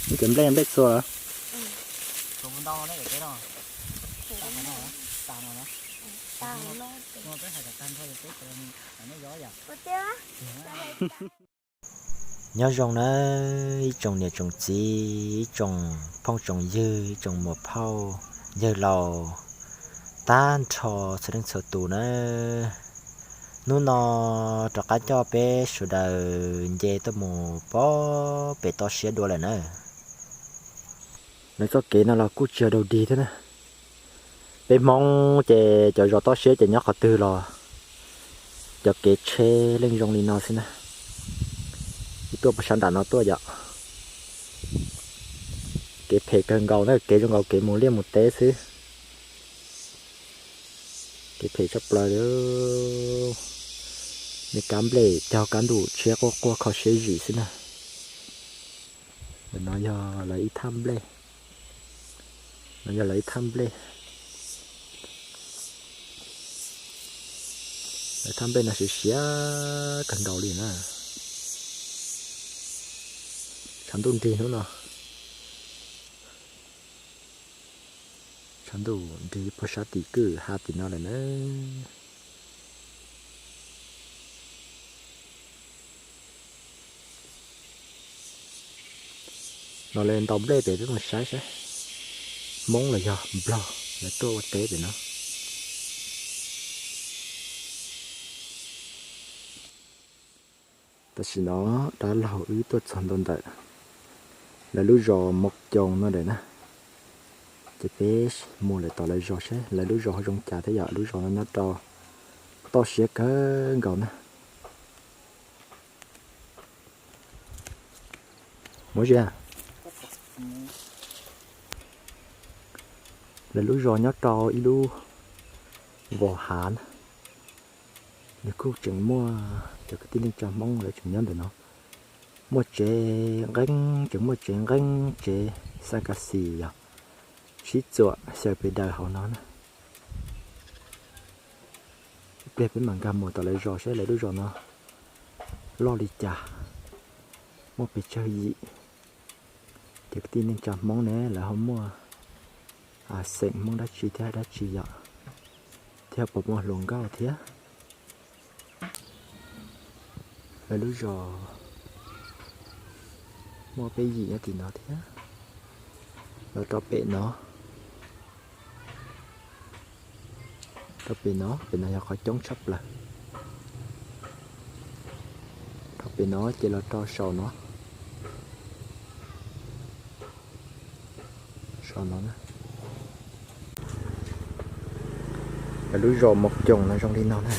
Cov nplej, nplej txua los? Nyob zoo nawb ib tsoom niam tsoom txiv, ib tsoom phooj tsoom ywg, ib tsoom muam phauj yawg laus, tag nrho txhua leej txhua tus nawb. Hnub no rov qab coj peb sawv daws nce tuaj mus pem toj siab dua lawm na. Lawv txoj kev no los kuj tsis yog daus dig thiab na. Peb Hmoob ces cov zos toj siab ces nyob qhov twg los cov kev tsheb yeej zoo li no xwb na. Ib tuaj puas sab nram no tuaj yom. Kev phem kawg nkaus na, kev zoo nkaus kev mus liaj mus teb xwb. Kev phem tshaj plaws li. Nej kab nplej cog kab ntuj tshiab quaj quaj kho siab zim xwb na. Ntawm no yog lawv ib thaj nplej. No yog lawv ib thaj nplej. Lawv thaj nplej no siav siav kawg nkaus li na. Tshav ntuj nrig hnub no. Tshav ntuj nrig puag sab tim kwj ha tim no lawm na. No lawv ntaus nplej pem peb mus saib saib Hmoob los yog Nplog lawv tuaj ua teb pem no. Tam sim no dab laug wb tuaj txog ntua ntawm lawv lub zos Moo Coos no lawm na. Ces peb mus lawm tom lawv zos seb lawv lub zos ho zoo cas thiab yom. Lub zos no nyob rau toj siab kawg nkaus na. Muab zia. Lawv lub zos nyob rau ib lub vos hav na. Nws kuj tseem muaj cov kwv tij neej tsa Hmoob lawv tseem nyob ntawm no. Muaj tsev nqeeb, tseem muaj tsev nqeeb tsev xab kas xis yog sib txuam xyaw pes daws hauv no na. Ib pliag peb mam nkag mus tom lawv zos seb lawv lub zos no loj li cas, muaj pes tsawg yim. Ces kwv tij neej tsa Hmoob ne lawv ho muaj xeem Hmoob dab tsi thiab dab tsi yom, thiab puas muaj hluas nkauj thiab. Lawv lub zos muaj peb yim nyob tim no thiab. Los rau pem no, rau pem no, pem no yog qhov coob tshaj plaws. Rau pem no ces los rau saum no. Saum no na. Lawv lub zos Moo Coos no zoo li no na.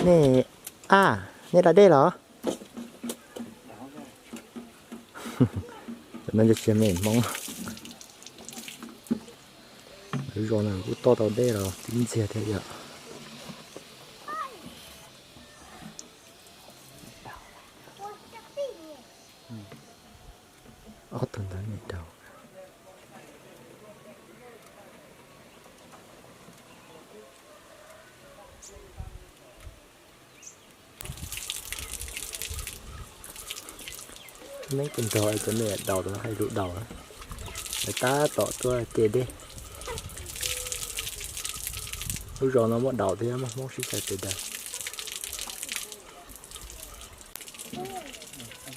Nej, a, nej da dej los? Cov no yog tsis yog me Hmoob. Lub zos no kuj toj tau dej los tib ntxiag thiab yom. Ob tug ntawd nim daus. Neb kuj nrog cov me daus rau hais lus daus, lawv tab tom tuaj ce dej. Lub zos no muaj daus thiab muaj Hmoob sib xyaw pes daws.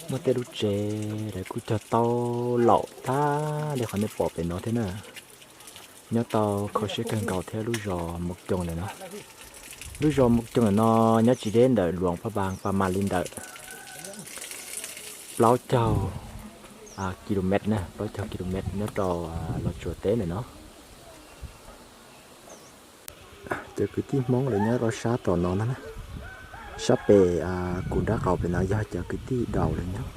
Muaj tej lub tsev lawv kuj cog tau laum tag li qhov nej pom pem no thiab na. Nyob tau kho siab kawg nkaus thiab lub zos Moo Coos lawm no. Lub zos Moo Coos lawm no nyob tsis deb ntawm Luas Phaj Npas, pas mas li ntawm plaub caug kilomet na, plaub caug kilomet nyob rau Los Tsuas teb lawm no. Cov kwv tij Hmoob lawv nyob rau sab tom no na, sab pem kuv nrab qaum pem no yog cov kwv tij daus lawv nyob.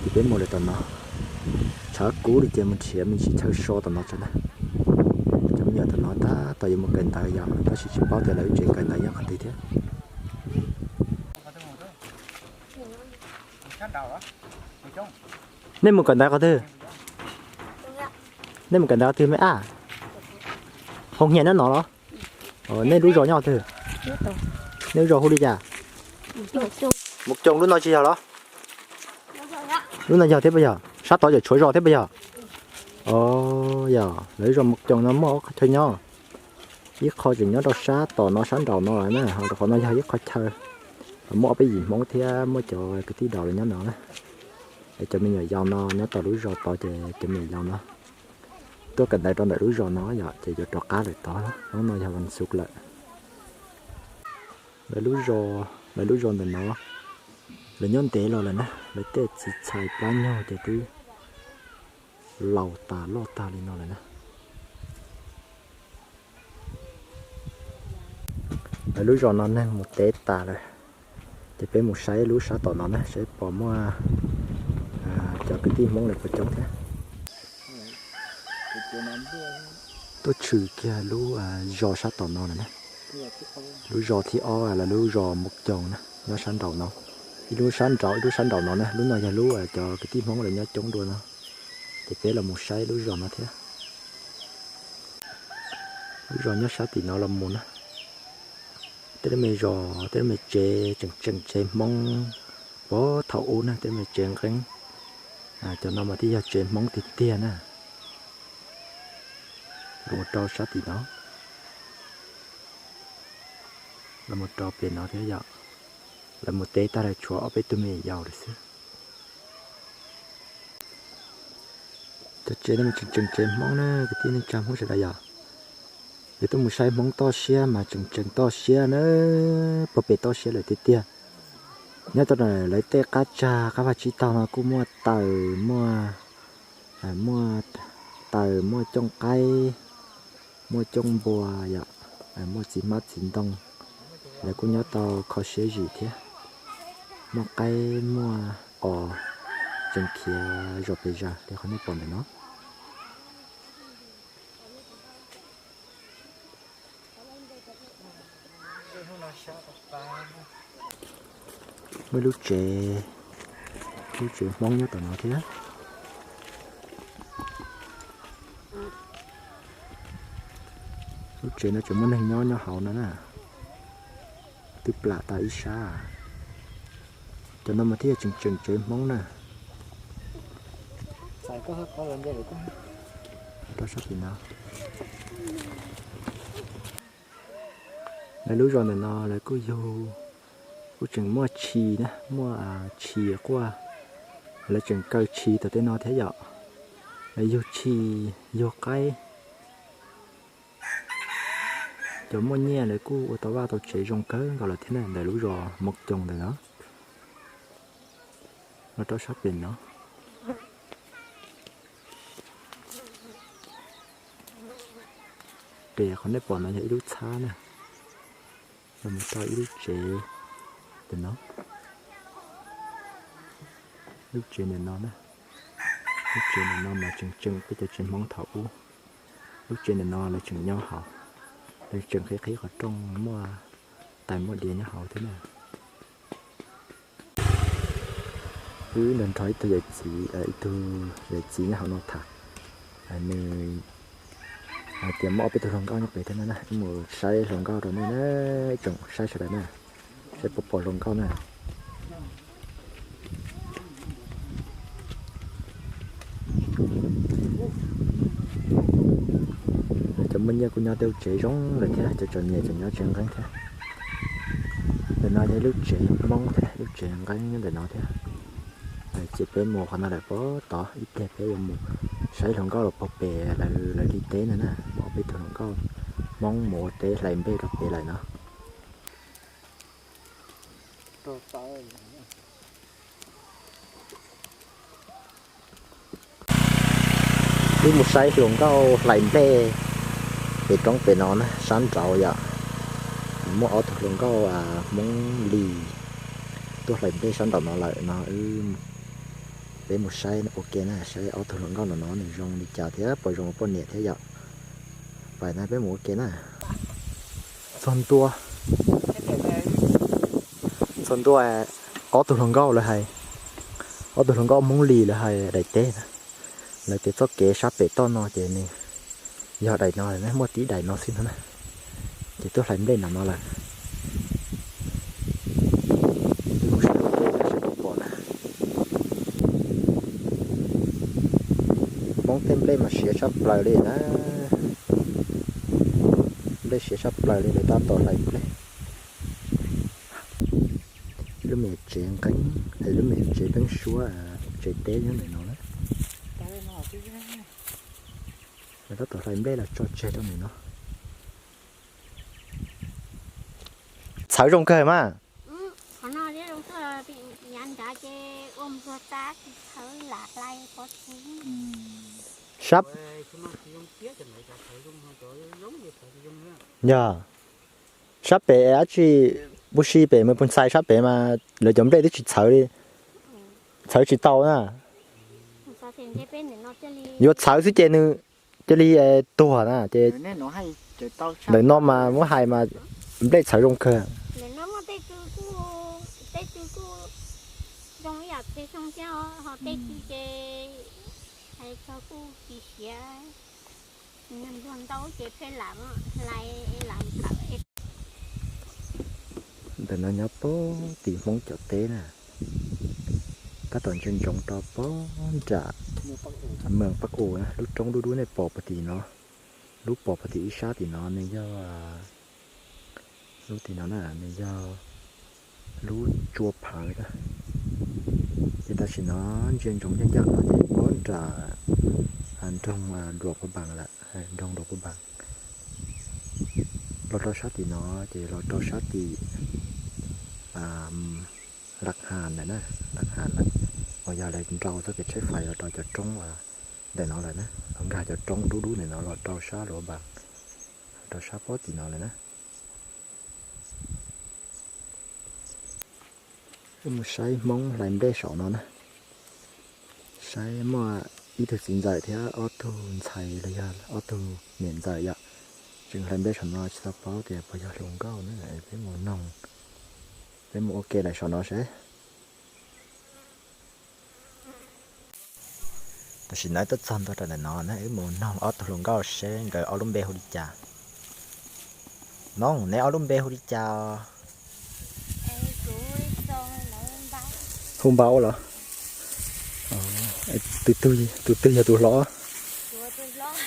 Ces peb mus lawm tom no, tshav kub li ces mus nrhiav me ntsis chaw so tom no tso na. Cov me nyuam tom no tab tom yuav mus kawm ntawv yom, tab sis tsis paub tias lawv lub tsev kawm ntawv nyob qhov twg thiab. Nej mus kawm ntawv qhov twg? Nej mus kawm ntawv qhov twg me ab? Hoo hias nyob no los? Nej lub zos nyob twg? Nej lub zos hu li cas? Mus Coos lub no tsis yog los? Lub no yog thiab puas yog? Sab tod yog tshuav zos thiab puas yog? Yog, lawv lub zos Mus Coos no muaj ob qhov chaw nyob. Ib qho tseem nyob rau sab tom no sab nraum no lawm na, ho rau qhov no yog ib qho chaw. Muaj ob peb yim Hmoob thiab muaj cov kwv tij Daus los nyob no na. Es cov me nyuam yaus no nyob tom lub zos tod ces cov me nyuam yaus no tuaj kawm ntawv rau ntawm lub zos no yom, ces yuav rov qab lawm tod. Hnub no yog vas xuv lawm. Lawv lub zos, lawv lub zos ntawm no, lawv nyob ntev los lawm na, lawv tej txiv txhais plab nyuag ces twb laus tas loj tag li no lawm na. Lawv lub zos no neeg mus teb tas lawm, ces peb mus saib lub sab tom no na, saib pom muaj cov kwv tij Hmoob lawv puas coob thiab. Tuaj tshwm kiag lub zos sab tom no lawm na. Lub zos thib ob, lawv lub zos Mus Coos na, nyob sab nraum no. Ib lub sab nraum, ib lub sab nraum no na, lub no yog lub cov kwv tij Hmoob lawv nyob coob dua no. Ces peb los mus saib lub zos no thiab. Lub zos nyob sab tim no los mus na. Tej lub me zos, tej lub me tsev tseem tseem tsev Hmoob puag thaum ub na, tej lub me tsev nqeeb. Cov no mas thiaj yog tsev Hmoob tiag tiag na. Los mus rau sab tim no, los mus rau pem no thiab yom. Lawv mus teb tag lawm tshuav ob peb tug me nyuam yaus lawm xwb. Cov tsev no mas tseem tseem tsev Hmoob na, kwv tij neej tsa Hmoob sawv daws yom. Yog tuaj mus saib Hmoob toj siab mas tseem tseem toj siab na, puag pem toj siab lawm tiag tiag. Nyob rau lawv tej qab tsag qab vaj tsib taug no kuj muaj taws, muaj, muaj taws, muaj cooj qaib, muaj cooj npua yom, muaj txiv hmab txiv ntoo. Lawv kuj nyob tau kho siab zim thiab. Muaj qaib muaj os, tseem khiav zom pes zaws li qhov nej pom ntawm no. Muaj lub tsev, lub tsev Hmoob nyob tom no thiab. Lub tsev no tseem muaj neeg nyob nyob hauv no na. Twb plam tau ib sab. Cov no mas thiaj tseem tseem tsev Hmoob na. Rau sab tim no. Lawv lub zos ntawm no lawv kuj yug, kuj tseem muaj tshis na, muaj tshis quaj, lawv tseem kaw tshis tom tej no thiab yom. Lawv yug tshis, yug qaib. Cov muaj nyiaj lawv kuj ua tau vaj tau tsev zoo kawg nkaus lawm thiab na, ntawm lub zos Mus Coos ntawm no. Los rau sab pem no. Pem qhov nej pom no yog ib lub txhab na. Los mus rau ib lub tsev ntawm no. Lub tsev ntawm no na. Lub tsev ntawm no mas tseem tseem peb cov tsev Hmoob thaum ub. Lub tsev ntawm no lawv tseem nyob hauv, lawv tseem qhib qhib qhov rooj muaj tais muaj diav nyob hauv thiab na. Wb nrog nrog ib tug yawm txiv, ib tug yawm txiv nyob hauv no tham. Nws hais tias muaj ob peb tug hluas nkauj nyob pem thiab no na, wb mus saib hluas nkauj rau nej na, ib tsoom saib sawv daws na, saib puas pom hluas nkauj na. Cov muaj nyiaj kuj nyob tej lub tsev zoo lawm thiab, cov txom nyem tseem nyob tsev nqeeb thiab. Ntawm no yog ib lub tsev Hmoob thiab, lub tsev nqeeb nyob ntawm no thiab. Ces peb mus qhov no lawm puag tod, ib pliag peb yuav mus saib hluas nkauj los puag pem lawv li teb no na, muaj ob peb tug hluas nkauj Hmoob mus ua teb hlais nplej rau pem lawm no. Wb mus saib hluas nkauj hlais nplej pem roob pem no na, sab nraud yom. Muaj ob tug hluas nkauj Hmoob Lis tuaj hlais nplej sab nraum no lawm no, wb, peb mus saib ua ke na, saib ob tug hluas nkauj no no nws zoo li cas thiab puas zoo ua poj niam thiab yom. Pais na peb mus ua ke na. Txog ntua, txog ntua, ob tug hluas nkauj lawv hais, ob tug hluas nkauj Hmoob Lis lawv hais daim teb na. Lawv tias txoj kev sab pem toj no ces nws yog daim no, muaj tib daim no xwb no na. Ces tuaj hlais nplej no no lawm. Peb mus saib ua ke seb puas pom na. Hmoob tej nplej mas siav tshaj plaws li na. Nplej siav tshaj plaws li, lawv tab tom hlais nplej. Lub me tsev nqeeb, lub me tsev nqeeb suab, tsev teb nyob ntawm no na. Lawv tab tom hlais nplej los tso tseg rau ntawm no. Txhawv zoo kawg mas. Sab, yog, sab pem dab tsi, puj si pem mas puj ntxhais sab pem mas lawv cov nplej twb tsis txhawv li, txhawv tsis tau na. Yuav txhawv xwb ces nws cia li tuag na ces. Ntawm no mas muab hais mas nplej txhawv zoo kawg. Ntawm no nyob pem tim Hmoob cov teb na, tab tom ntsia ntsoov rau pem nram Mees Paj Us na, lub roob dub dub nej pom puag tim no, lub pom puag tim ib sab tim no nws yog, lub tim no na nws yog lub tsua phawv na. Ces tam sim no ntsia ntsoov ncaj ncaj no ces pem nram nroog Luas Paj Npas lawm, nroog Luas Paj Npas. Los rau sab tim no ces los rau sab tim Laj Has lawm na, Laj Has lawm. Uas yog lawv nrau txoj kev tsheb fais los rau cov roob ntawm no lawm na, los nkag cov roob dub dub ntawm no los rau sab Luas Paj Npas, rau sab pem tim no lawm na. Wb mus saib Hmoob hlais nplej saum no na. Saib muaj ib tug txiv ntxawm thiab ob tug ntxhais los yog ob tug niam ntxawm yom. Tseem hlais nplej saum no tsis tau paub tias puas yog hluas nkauj na, peb mus noog, peb mus ua ke lawm saum no seb. Tam sim no tuaj txog ntua rau ntawm no na, wb mus noog ob tug hluas nkauj seb nkawd ob lub npe hu li cas. Noog, neb ob lub npe hu li cas? Hu Npau los? Tus twg yog tus hlob?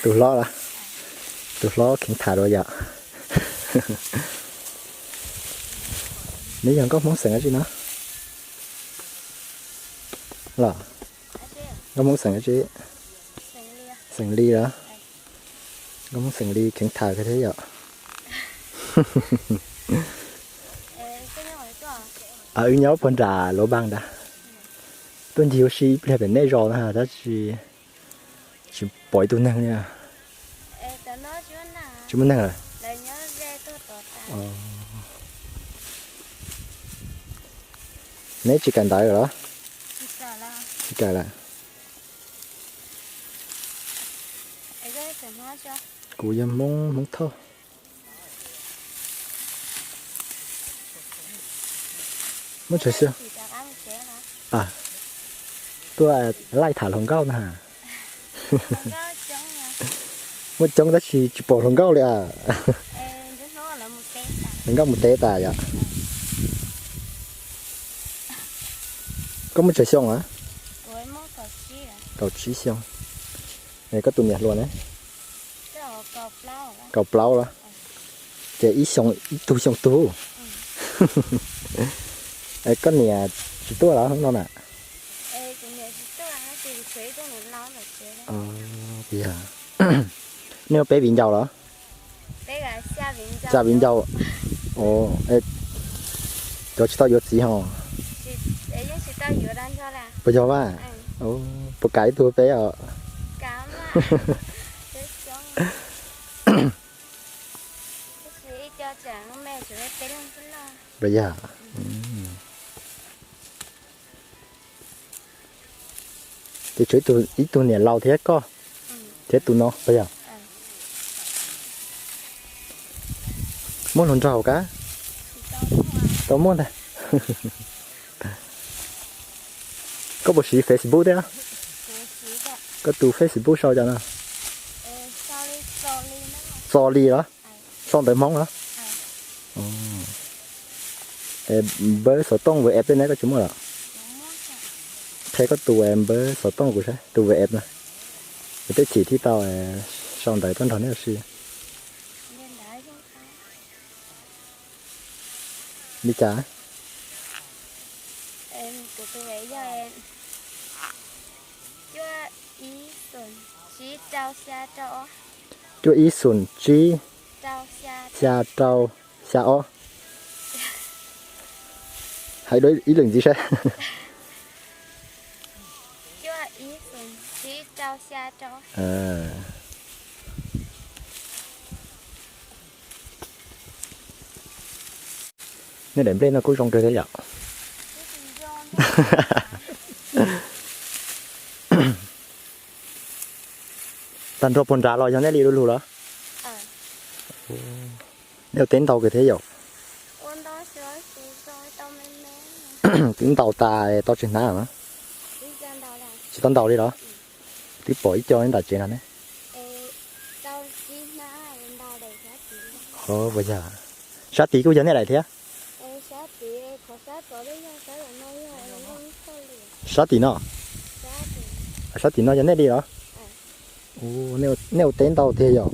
Tus hlob los? Tus hlob kheev tham dua yom. Neb yog nkauj Hmoob xeem dab tsi no? Los, nkauj Hmoob xeem dab tsi? Xeem Lis los? Nkauj Hmoob xeem Lis kheev tham kawg thiab yom. Wb nyob puag nram Luas Npas ntag. Tuaj ncig ua si ib pliag pem nej zos na tab sis tsis pom ib tug neeg li. Tsis muaj neeg lawm. Neb tsis kawm ntawv los? Tsis kawm lawm. Kuv yog Hmoob, Hmoob Thoj. Muaj tsev xwb. Tuaj laij tham hluas nkauj na. Muaj coob tab sis tsis pom hluas nkauj li as. Hluas nkauj mus teb tas yom. Koj muaj tsawg xyoo a? Kaum tsib xyoo. Koj tus niam hluas ne? Kaum plaub los? Ces ib xyoo ib tug xyoo tug. Koj niam tsis tuaj los hnub no na? Nej ua peb viv ncaus los? Xya viv ncaus. Cov tsis tau yuav txiv ho? Puas yog mas? Puas kam ib tug peb os? Puas yog? Ces tshuav ib tug niam laus thiab koj, thiab tus no puas yog? Muaj hluas nraug kab? Tau muaj ntag. Koj puas siv Facebook thiab? Koj tus Facebook sau cas no? Txo Li los? Sau ntawv Hmoob los? Npawb xov tooj V F ne koj tsis muaj los? Qhia koj tus npawb xov tooj kuv saib tus V F no. Kuv twb chim thiab tau sau ntawv tuaj nrog neb ua si. Li cas? Cuaj ib xoom tsib, xya rau, xya rau, xya ob. Hais dua ib lwm ntxiv saib. Nej daim nplej no kuj zoo kawg thiab yom. Tag nrho puag nrad los yog nej li du lug los? Nej ua teb ntau kawg thiab yom? Twb ntaus tas tau tsis hnav na? Tsis tau ntaus li los? Twb pom ib co nram tsev no ne. Ua yog, sab tid kuj yog nej daim thiab? Sab tim no? Sab tim no yog nej li los? Nej ua teb ntau tiag yom?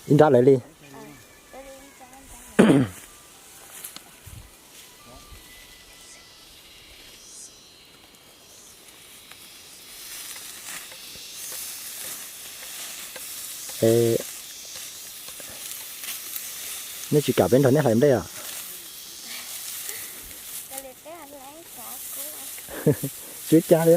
Ib nrab lawv li. Nej tsis kam peb nrog nej hlais nplej os? Tsis ua cas li.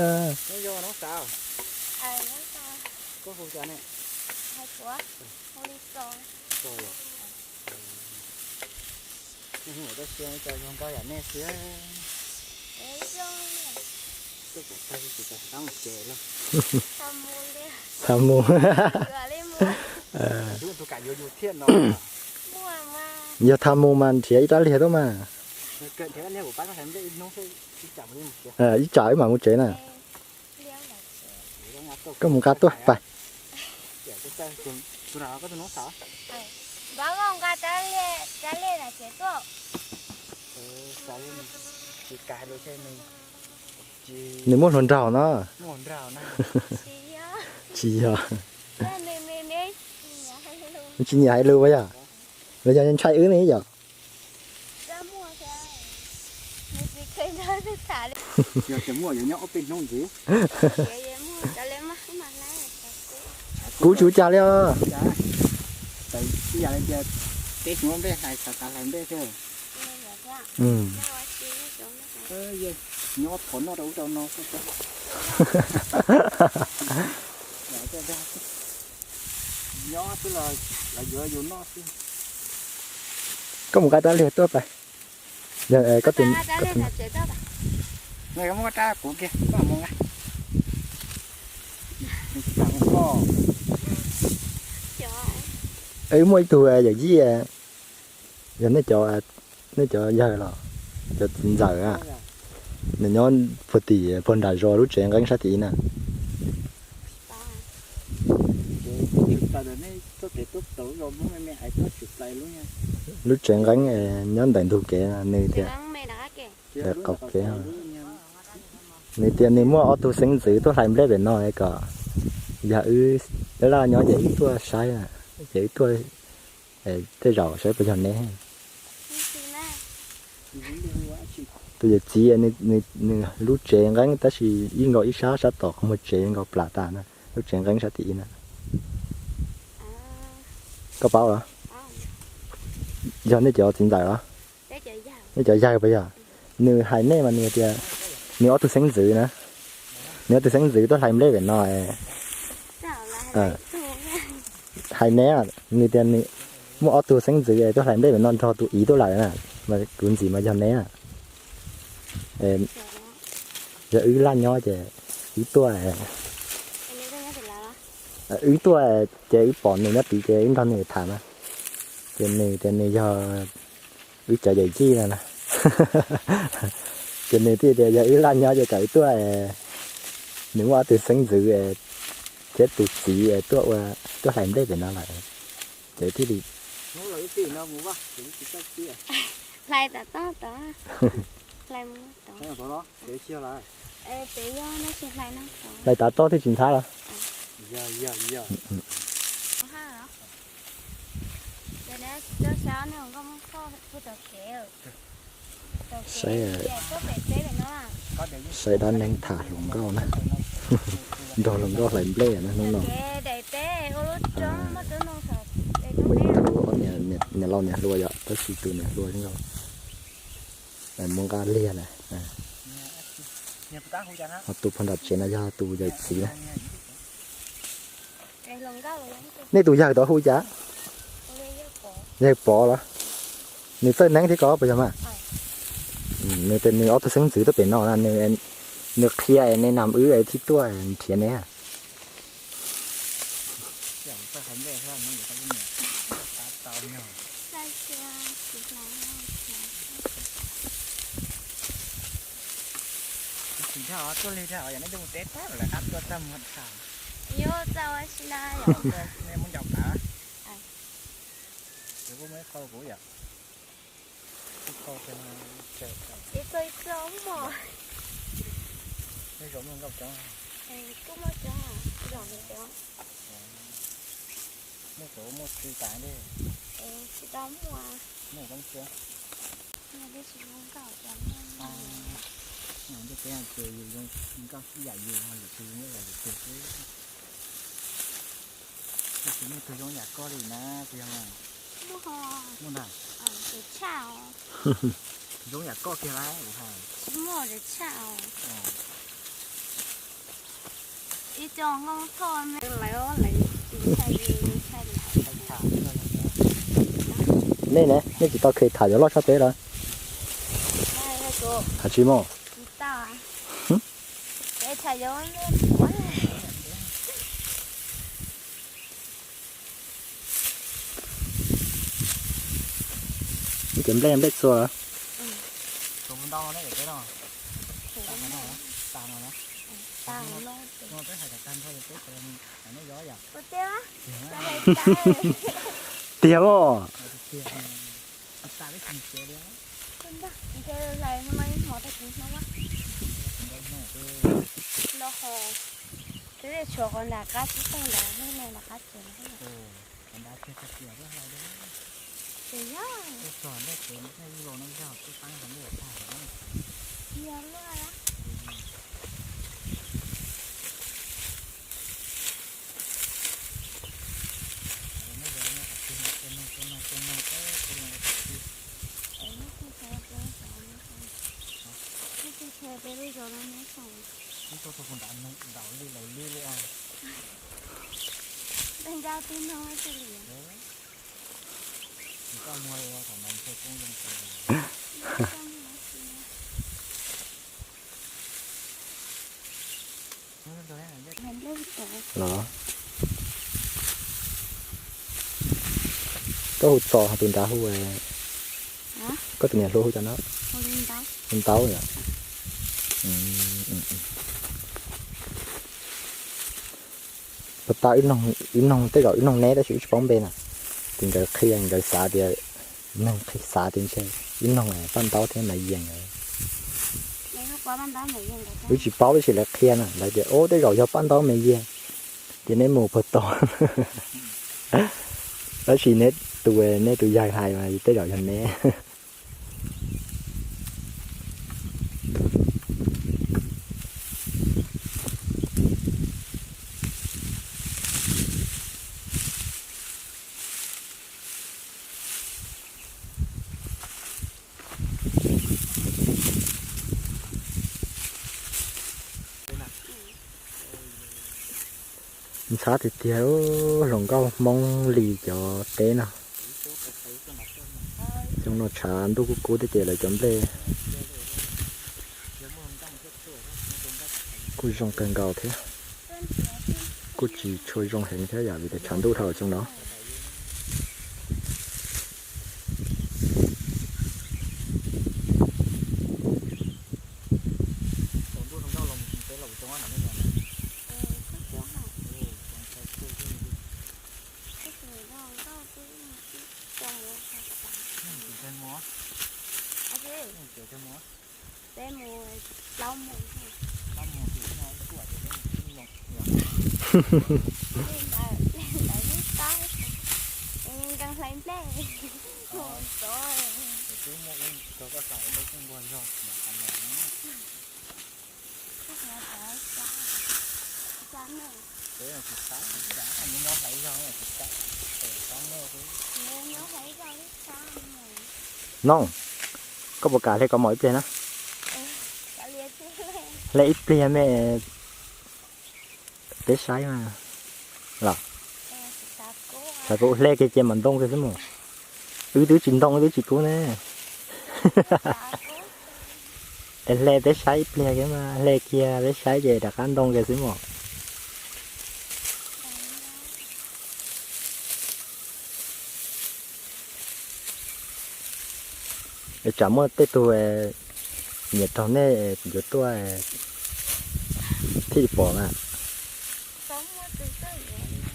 Txhob mus. Yog thaum mus mas nrhiav ib rab liag tuaj mas. Ib tsam wb mam mus tsev na. Koj mus nqa tuaj pais. Nws muaj hluas nraug no. Tsis yog. Tsis nyiam hais lus yog? Los yog ntshai wb ne yom? Kuv tsis ua cas li os. Nyob thov noj rau ub rau no xwb. Nyob xwb los yuav yus noj xwb. Koj mus nqa rab liag tuaj pais. Koj tus, muab rab kuv kiag koj mus nqa. Wb muaj ib tug yawm yij, yog nej cov, nej cov yawg los cov txiv ntxawm a, nws nyob puag tim puag nram zos lub tsev nqeeb sab tim na. Lub tsev nqeeb nyob ntawm ntug kev, nws tias, ntawm qaum kev. Nws tias nws muaj ob tug xeeb ntxwv tuaj hlais nplej pem no es kom yog wb laj nyob ces wb tuaj saib, ces wb tuaj tej zaum saib puas yog neb. Tus yawm txiv nws lub tsev nqeeb tab sis ib nkaus ib sab, sab tom qhov muag tsev nkaus plam tas na, lub tsev nqeeb sab tim na. Koj paub los? Yog nej cov txiv ntxawm los? Nej cov yawg puas yog? Nws hais nej mas nws tias nws ob tug xeeb ntxwv na, nws ob tug xeeb ntxwv tuaj hlais nplej pem no. Hais neb, nws tias nws muaj ob tug xeeb ntxwv tuaj hlais nplej pem no nrog tus ib tuaj lawm na, mas kuv ntxiv mas yog neb. Yog wb laj nyob ces wb tuaj, wb tuaj ces wb pom nws nyob tid ces wb nrog nws tham na. Ces nws tias nws yog wb cov yawm yij no na. Ces nws thiaj tias yog wb laj nyob ces kom wb tuaj, nws muaj ob tug xeeb ntxwv, Thiab tus txiv tuaj ua, tuaj hlais nplej pem no lawm, ces thiaj li hlais tom tod, hlais mus tod. Pem yog no tsis hlais no tod. Hlais tav toj thiaj tsis ntxhab los? Saib, saib dab neeg tham hluas nkauj na, nrog hluas nkauj hlais nplej na hnub no. Muaj ib tug niam laus niam hluas yom, tab sis tus niam hluas zoo nkaus muaj nqaj liag na. Ho tus phau ntawm tsev no yog tus yawm txiv na. Nej tus yawg tod hu cas? Yawg Pov los? Nws txawj neeb thiab ko puas yog mas? Nws tias nws ob tug xeeb ntxwv tuaj pem no na, nws qhia es nej nam wb thiaj tuaj nrhiav neb. Tsis dhau, tuaj lig dhau, yog nej tuaj mus teb tag lawm qab tuaj txaj muag dhau. Yuav txaj ua si na yom. Nej muab ncaus pab. Kuv muab qhau kuv yom. Ib txoj ib txoj mos. Nej zaum muaj nkauj coob. Kuj muaj coob, zaum mus coob. Muaj coob muaj tsis tas li. Tsis tau muaj. Muaj coob tsis. Muaj tsis zoo nkauj coob. Nyob peb ces yus zoo nkauj ib yam yus, ho yus tsis zoo ib yam yus xwb. Tab sis muaj tus zoo yam koj li na, puas yog? Muaj ho. Muaj ntag. Zoo yam koj kiag lawm kuv hais. Tsis muaj, tsis tshaj os. Ib co nkauj thoj me lawv lawv tsis ntshai li, ntshai lawm. Nej ne, nej tsis tau kheev tham yuav loj tshaj peb los? Tham tsis muaj. Cov nplej, nplej txua. Tiag os. Tshuav qhov nram qab tsis tau lawm, nram qab tsev. Ces yog, yog luaj. Ib tug tsheb peb lub zos no nyob saum. Ib tug tus nrad nug ntaus li lawv lub li os. Npaj nkaus tus noog ib tug li. Koj muag li thaum ntawd ntshe kuj zoo kawg. Los, koj hu Txos, tus nrad hu, koj tus niam hluas hu cas no? Hu Ntaub yom. Puag ta wb noog tej zaum wb noog neb tab sis wb tsis paub npe na. Ces nkawd qhia nkawd xav tias, neeg qhia xav tias ntshe wb noog Paj Ntaub thiab Maiv Yias nkawd. Wb tsis paub tab sis lawv qhia na, lawv tias o tej zaum yog Paj Ntaub Maiv Yias, ces neb mus puag ta. Tab sis neb tus, neb tus yawg hais mas tej zaum yog neb. Ntxhab tiag tiag, hluas nkauj Hmoob li cov teb no. Xyoo no tshav ntuj kub kub thiab ces lawv cov nplej kuj zoo kawg nkaus thiab. Kuj tsis tshua zoo heev thiab yom, vim tias tshav ntuj dhau xyoo no. Ntawd, ntawd lub tsob, nkees hlais nplej. Noog, koj puas kam hle kaus mom ib pliag na? Hle ib pliag me peb saib mas. Los, xav kuv hle kiag ces mam ntoo kiag xwb mus. Wb twb tsis ntoo wb twb tsis kub ne. Es hle peb saib ib pliag kiag mas, hle kiag peb saib ces rov qab ntoo kiag xwb mus. Es tsam muaj tej tug nyiam raug nej yuav tuaj thiaj li pom na.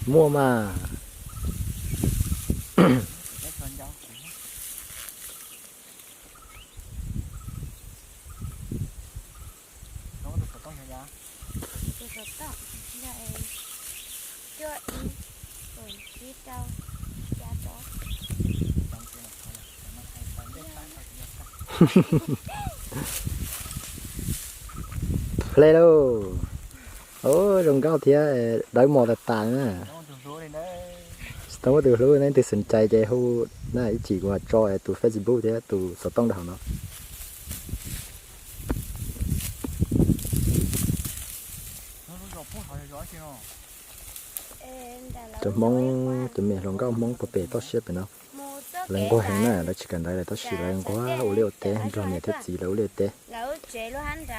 Muaj mas. Hle lauj. Zoo nkauj thiab, dawb mos tas tas na. Tau muaj tus hlub, nej leej twg xom cai ces hu na, ib chim kuv mam tso tus Facebook thiab tus xov tooj rau hauv no. Cov Hmoob, cov me hluas nkauj Hmoob puag pem toj siab pem no, lawv nquag heev na, lawv tsis kam ntawd lawm tab sis lawv nquag ua liaj ua teb, nrog niam thiab txiv lawv ua liaj ua teb.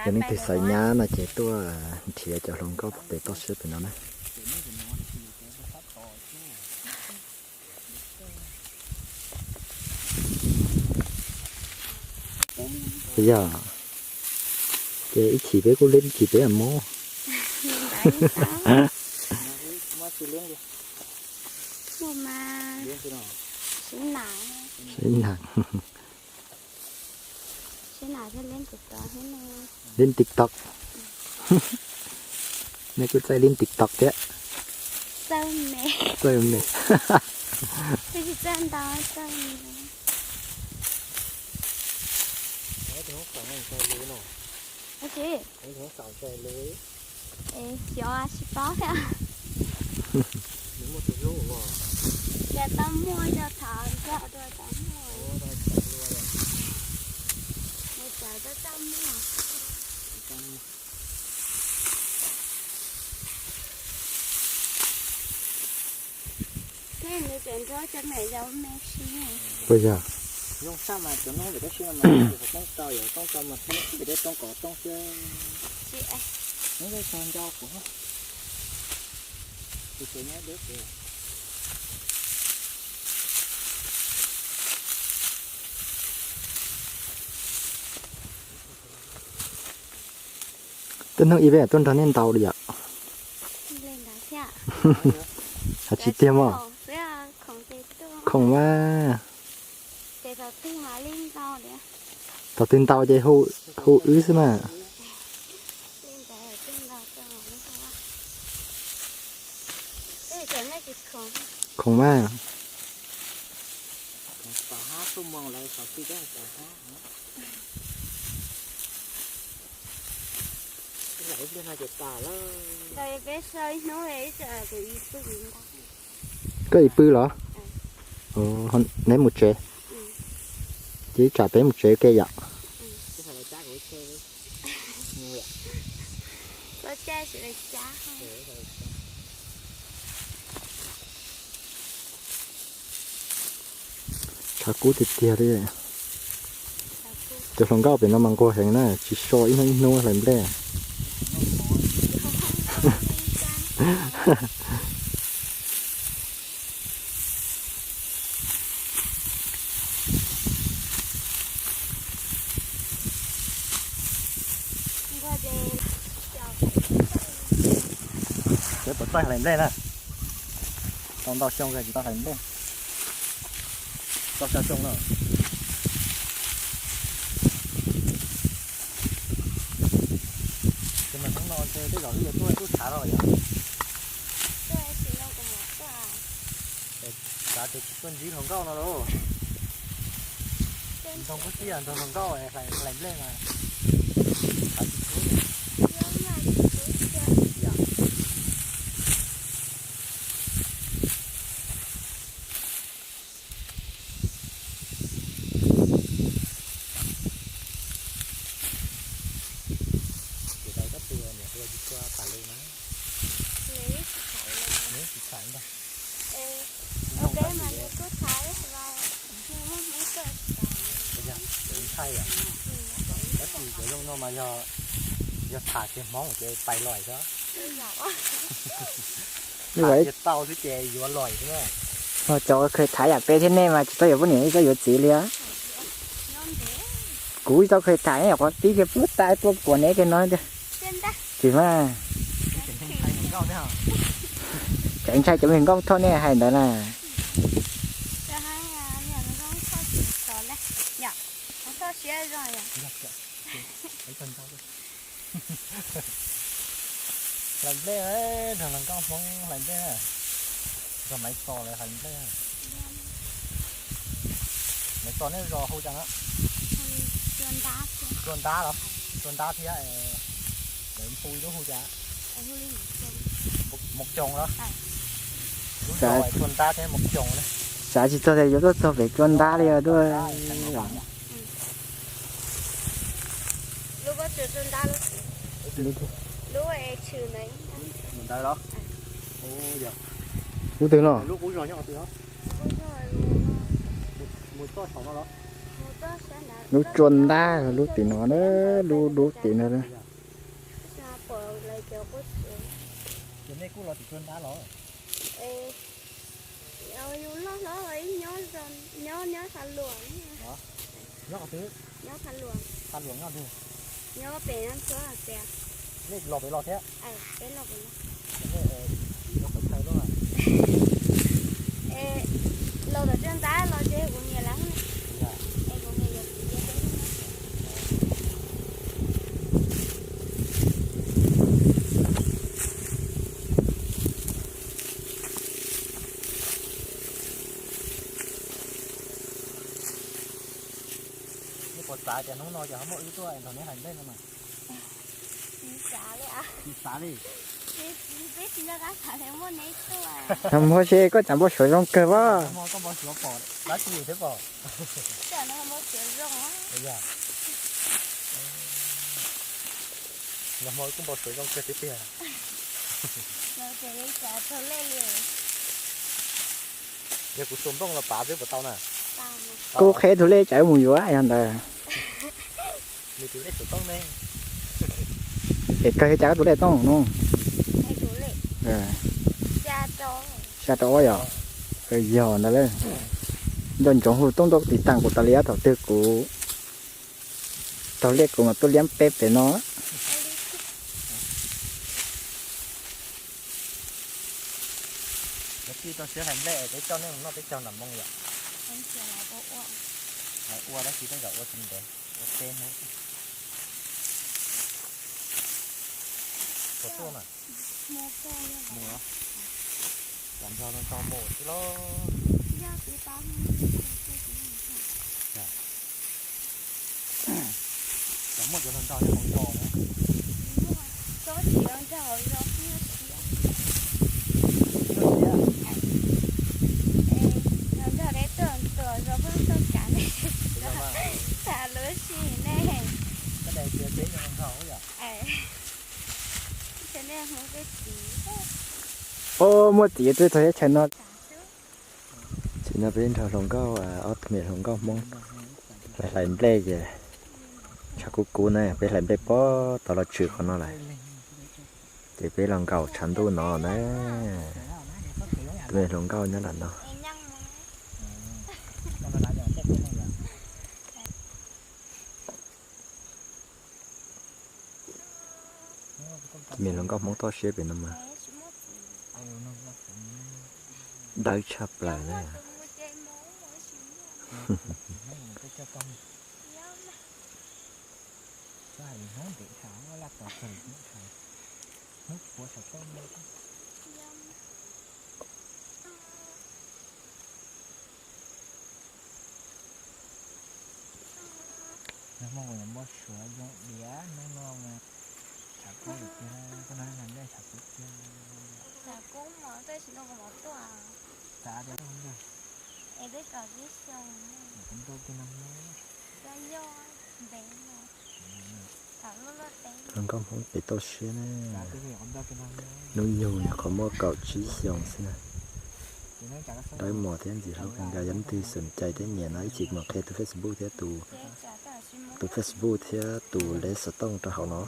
Yog leej twg xav nyab no ces tuaj nrhiav cov hluas nkauj puag pem toj siab pem no na. Yog, ces ib chim peb kuj liab, ib chim peb mob. Sib nag. Leej TikTok. Nej kuj txawj leej TikTok thiab. Txawj me. Xyov tsis paub thiab. Cas tau muaj yog thov nrog dua tau muaj. Nws txawm tau tau muaj. Puas yog? Tej hnub ib peb tuaj nrog nej ntaus li yom? Hais tsis tiag mog. Khoom mas. Thaum twg ntaus ces hu wb xwb mas. Khoom mas. Koj ib pw los? Neb mus tsev. Ces ib tsam peb mus tsev ke yom. Tshav kub tiag tiag li. Cov hluas nkauj pem no mas nquag heev na, tsis so ib hnub ib hnub hlais nplej. Peb puas txawj hlais nplej na? Tau ntau xyoo tsis tau hlais nplej. Tau xya xyoo na. Ces mas hnub no ces tej zaum wb yuav tuaj tub tshav no yom. Xav tias tsis tuaj ntsib hluas nkauj no lauj. Ntog kub txib, ntog hluas nkauj hlais nplej mas. Ces tau kab tua niam tua tsis tshua tham lus na. Nws tsis tham ntag. Ntxhais yom, tab sis cov zoo no mas yog, yog tham kiag Hmoob ces pais los xwb. Tham tau xwb ces yuav los xwb na. Cov kheev tham yam peb thiab nej mas tsis txhob yuav poj niam, txhob yuav txiv li. Kuv tsis tau kheev tham, nyuam qhuav pib kiag pub tas tuaj kuas neb kiag no tiag. Tsis mas, tseem ntshai cov me hluas nkauj thoj nej hais ntawd na. Hlais nplej, nrog hluas nkauj Hmoob hlais nplej, nrog Maiv Xos lawv hlais nplej. Maiv Xos nej zos hu cas na? Tsua Ntab los? Tsua Ntab thiab, lawv Npu lub hu cas? Mus Coos los? Lub zos Tsua Ntab thiab Mus Coos na. Xav tsis txog tias yuav tuaj txog pem Tsua Ntab li os. Ntawd los? Lub twg no? Lub Tsua Ntab, lub tim no, lub lub tim no. Ces nej kuj los tim Tsua Ntab los? Yus loj hlob los ib nyob, nyob Tha Luam. Nyob qhov twg? Tha Luam nyob twg? Nyob pem no tsuav tias. Nej los pem los thiab? Peb los pem no. Los tom Tsua Ntab los ces kuv niam lawv. Es kuv niam yuav txiv ces peb Nej puas xav tias hnub no ces ho muaj wb tuaj nrog neb hlais nplej no mas? Tsis xav li. Nag hmo seb koj tsam npau suav zoo kawg as. Koj npau suav pom dab tsi thiab pom? Nag hmo kuj npau suav zoo kawg tiag tiag. Yog kuv xuas nplooj los pav xwb puas tau na? Kuv qheb tus lej tsam wb mus yuav yog ntawd. Nws tus lej xuas tooj ne. Es kawg cas koj tus lej tooj no? Xya rau ob yog? Yog ntawd lauj. Nco ntsoov hu tooj nrau tiv tas kuv tas li thaum twg kuv taug lej kuv mam tuaj liab peb pem no. Lawv tij rau siab hlais nplej, peb coj nej mus noj peb caug nram moo yom. Lawv ua dab tsi tej zaum ua tsis ntev, ua teb hnub. Puas tuaj mas? Mus los? Cov nrog los nrog mus xwb lauj. Cov muaj cov hluas nraug nyob hauv zos na. Hluas nraug deb tuaj tuaj zos pheej tuaj kav ne. Tham lub sij ne. Koj daim tias peb yog hluas nraug yom? Os, muaj txiv twb txog teb chaws no. Tsis no peb nrog hluas nkauj, ob tug me hluas nkauj Hmoob hlais nplej ces tshav kub kub na, peb hlais nplej pob tau los tswm qhov no lawm. Ces peb los nkaum tshav ntuj no na. Tus me hluas nkauj nyob nram no. Me hluas nkauj Hmoob toj siab pem no mas dawb tshaj plaws na. Muaj suav zoo diav hnub no mas tshav kub tiag, koj no nej tshav kub tiag. Tshav kub mas tab sis no kuv mam tuaj. Xav tias es twb kaum tsib xyoo, kuv ntuj kiag no, yog ntev no, thaum lub lub teb. Nkauj Hmoob pem toj siab ne. Hnub nyoog nyuam qhuav muaj kaum tsib xyoos xwb na. Dawb mos thiab ntxim hlub kawg nkaus, yog leej twg xom cai thiab nyiam no ib txhis mus qhia tus Facebook thiab tus, tus Facebook thiab tus Lej Xov Tooj rau hauv no.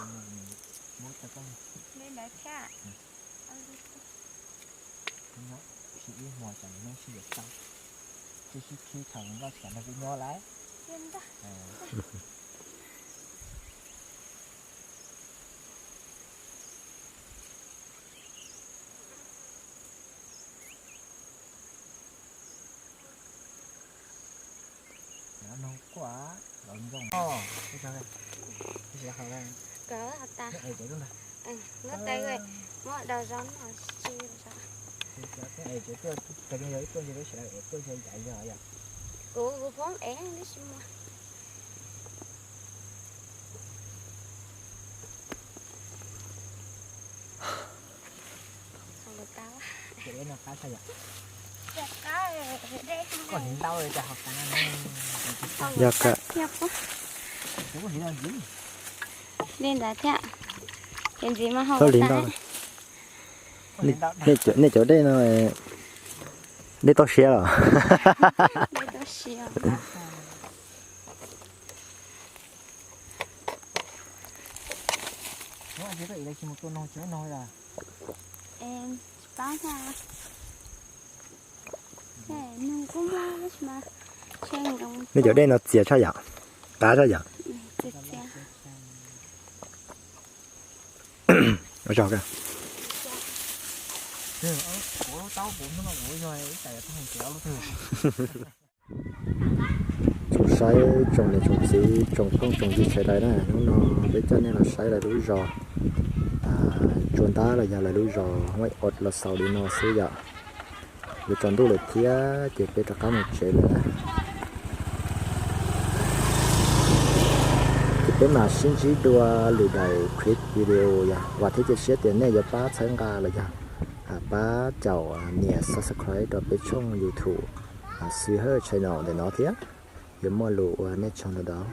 Kawg tas, muab daus zov no tsis. Kuv, kuv poob ev tab sis mas. Yog kawg. Li ntawd thiab. Ces ntxiv mas hau li ntawd. Nej cov dej no, dej toj siab los? Nej cov dej no txias tshaj yam, qab tshaj yam. Zog. Tsoom saib, tsoom niam tsoom txiv, tsoom phooj tsoom ywg sawv daws na, hnub no peb coj nej los saib lawv lub zos Tsua Ntab los yog lawv lub zos Huaib Ot los xaus li no xwb yom. Yuav tsaus ntuj lawm thiab ces peb rov qab mus tsev lawm. Ces peb mam sib ntsib dua lwm daim clip video yom. Vam thiab cia siab tias nej yuav pab txhawb nqa los yog pab caum nias subscribe rau peb tshooj YouTube Xwm Hawj Channel ntawm no thiab. Yuav muaj lus ua nej tsaug ntau ntau.